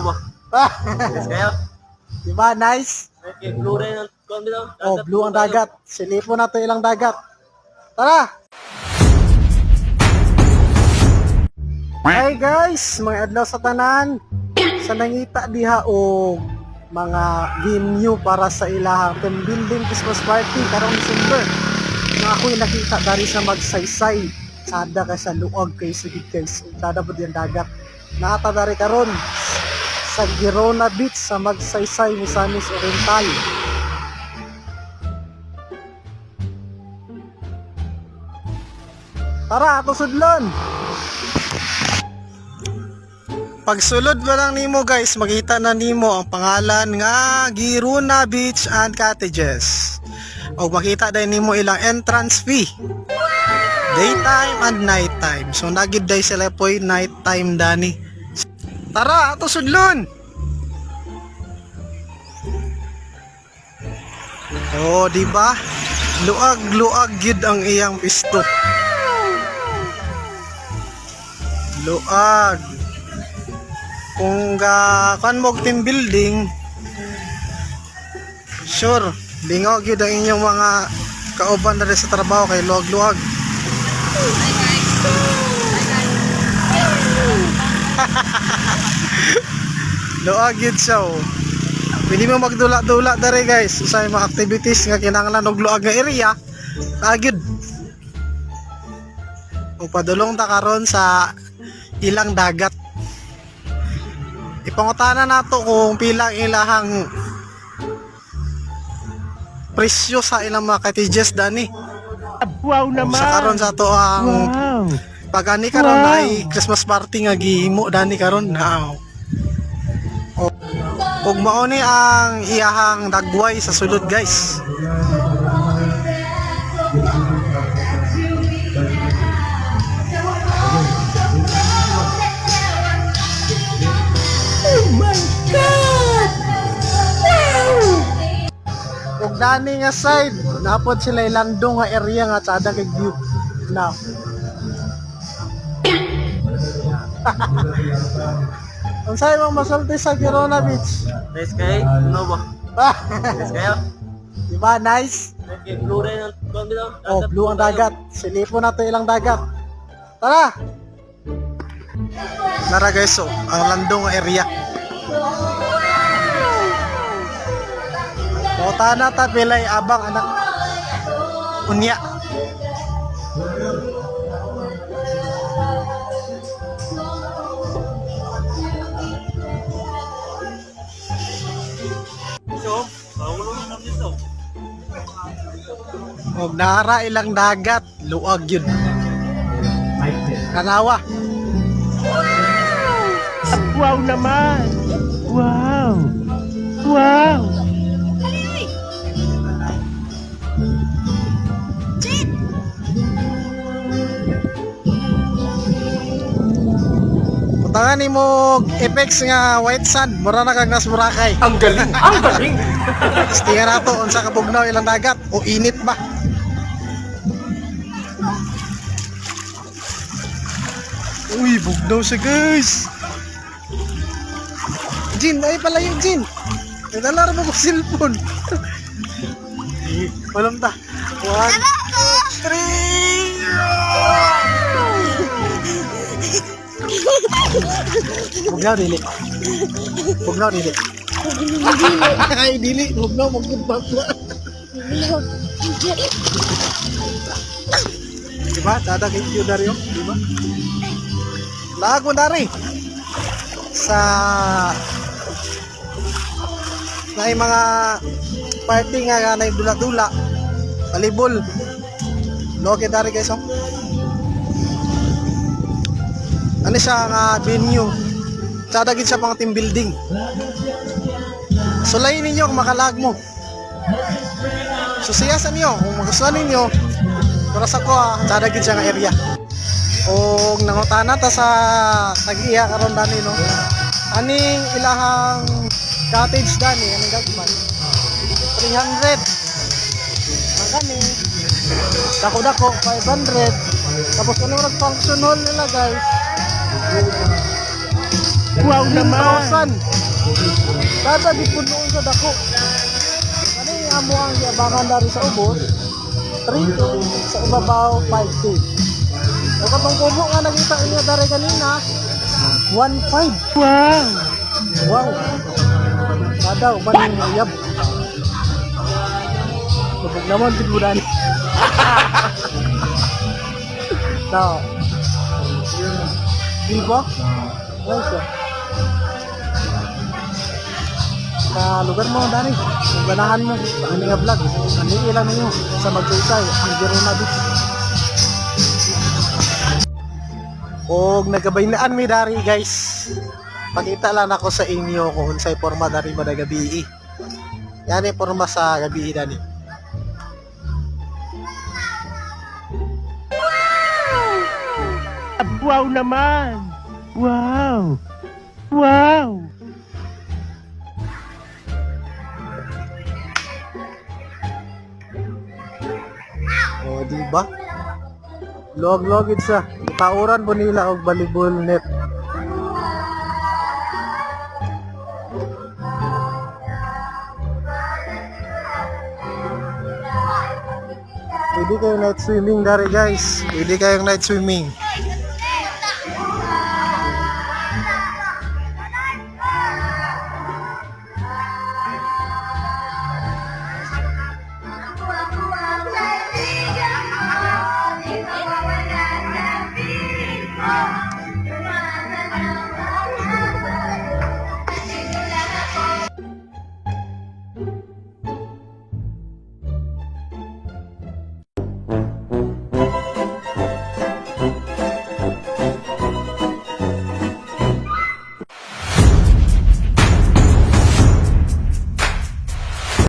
Ano ba? Nice kayo? Diba? Nice? Okay, blue rin ang kuan bitaw. Oh, blue ang dagat. Silipon nato ilang dagat. Tara! Hi guys, mga adlaw sa tanan. Sa nangita diha og mga venue para sa ilahang team building Christmas party karong December. Nga ako'y nakita dari sa Magsaysay. Sada kay sa luag kay sigid guys. Sada po ang dagat. Naata dari karon sa Girona Beach sa Magsaysay, Misamis Oriental. Tara, ato sudlon. Pagsulod pa lang nimo guys, makita na nimo ang pangalan nga Girona Beach and Cottages. O makita din nimo ilang entrance fee. Daytime and nighttime. So nagid day sila poy nighttime dani. Tara, ato sudlon. Oh, di ba? Luag-luag gyud ang iyang pisto. Luag. Kung ga kan mo og team building, sure, lingaw gyud ang inyong mga kauban na rin sa trabaho kay luag-luag. Luag gyud siya oh. Pwede mo magdula-dula dere guys sa mga activities nga kinahanglan og luag nga area. Agid. O padulong ta karon sa ilang dagat. Ipangutana nato kung pila ang ilahang presyo sa ilang mga cottages dani. Wow naman! Sa karon sa ato ang Wow! pag ani karon Wow. ay Christmas party nga gihimo dani karon now. Ug mao ni ang iyahang dagway sa sulod guys. Oh my God! Wow! Ug dani nga side, napod sila ilandong nga area nga tsada kay view. Now. Unsay imong masulti sa Girona Beach? Nice kay? Ano ba? Nice kayo? Diba nice? Okay, blue rin ang kuan bitaw. Oh, blue ang dagat. Silipon nato ilang dagat. Tara! Nara guys, oh, ang landong nga area. Kota na ta pilay abang anak. Unya. So, paulo na dito. Og nara ilang dagat, luag yun. Kanawa. Wow naman! Wow! Wow! Puntahan nimo effects nga white sand, mura na kag nas Boracay. Ang galing! Ang galing! Tingnan nato unsa ka bugnaw ilang dagat o init ba. Uy, bugnaw siya guys. Jin, ay pala yung Jin. Nagdala mo ko cellphone. Walang ta. One, two, three. Bugnaw dili. Bugnaw dili. Ay, dili. Bugnaw, magkubak na. Diba? Dada kay Q Dario, diba? Lago dari sa na yung mga party nga na dula-dula palibol loke dari guys oh. Ano siya nga venue, tsada gid siya pang team building. Sulayin ninyo kung makalag mo. So siya sa niyo kung magustuhan ninyo. Pero sa ko ah, tsada gid siya nga area. Og nangutana ta sa tag-iya karon dani no. Aning ilahang cottage dani, aning gagmay? 300. Ang kani dako-dako 500. Tapos ano nag function hall nila guys? Wow naman! 3,000. Kada gipunoon sa dako. Ano yung amo ang giabangan dari sa ubos? 3K, sa ibabaw 5K. O katong kubo nga nakita niya dari kanina, 1.5. Wow! Wow. Kada uban yung uyab. Lubog naman tiguran. Now, di ba? Nice ah. Sa lugar mo, Dani, kung ganahan mo, ani nga vlog, ani ilan ninyo sa Magsaysay, ang Gerona Beach. Og nagabaynaan mi dari, guys. Pakita lang ako sa inyo kung unsay porma dari mo na gabi. Yan ay porma sa gabi, Dani. Wow naman! Wow! Wow! O, di ba? Log-log it siya. Tauran po nila og volleyball net. Pwede kayong night swimming dari, guys. Pwede kayong night swimming.